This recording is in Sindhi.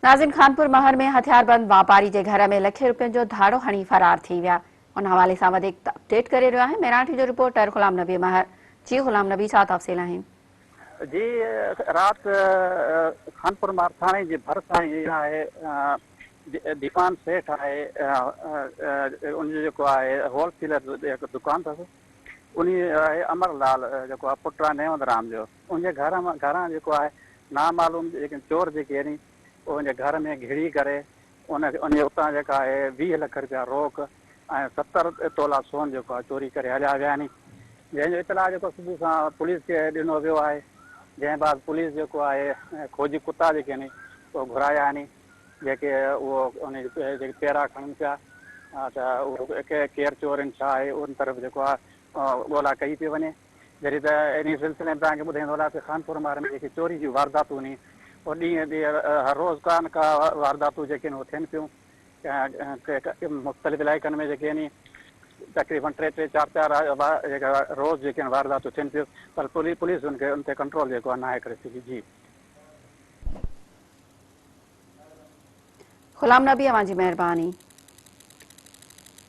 ناظرين خانپور مهر ۾ هٿياربند واپاري جي گهر ۾ لکين روپين جو ڌاڙو هڻي فرار ٿي ويا ان حوالي سان وڌيڪ اپڊيٽ ڪري رهيو آهي ميرانٺي جو رپورٽر غلام نبي مهر جي غلام نبي ڇا تفصيل آهن. جي رات خانپور مهر ٿاڻي جي ڀرسان ئي آهي ديوان سيٺ آهي ان جو جيڪو آهي هول سيلر هڪ دڪان اٿس انهي آهي امر لال جيڪو آهي پٽ آهي نيوند رام جو ان جي گهر مان گهران جيڪو آهي نامعلوم جيڪي چور جيڪي آهن اهي ان جي گهر ۾ گهڙي ڪري ان ان جي اتان جيڪا آهي 20 لک رپيا روڪ ۽ 70 تولا سون جيڪو آهي چوري ڪري هليا ويا آهن جنهن جو اطلاع جيڪو صبح سان پوليس کي ڏنو ويو آهي جنهن بعد پوليس جيڪو آهي کوجي ڪتا جيڪي آهن اهي گهرايا آهن جيڪي اهو ان جيڪي پيرا کڻن پيا ته اهو ڪير چور آهن ڇا آهي ان طرف جيڪو آهي ڳولا ڪئي پئي وڃي. جڏهن ته انهي سلسلي ۾ توهان کي ٻڌائيندو هلان ته خانپور مار ۾ جيڪي چوري جون وارداتون آهن اهي ڏينهن ڏينهن هر روز ڪا نه ڪا وارداتون جيڪي آهن اهي ٿين پيون مختلف علائقن ۾ جيڪي آهن تقريبن ٽي ٽي چار چار جيڪا روز جيڪي آهن وارداتون ٿين پيون پر پوليس ان کي ان تي ڪنٽرول جيڪو آهي ناهي ڪري سگهي جي. غلام نبي اوهان جي مهرباني.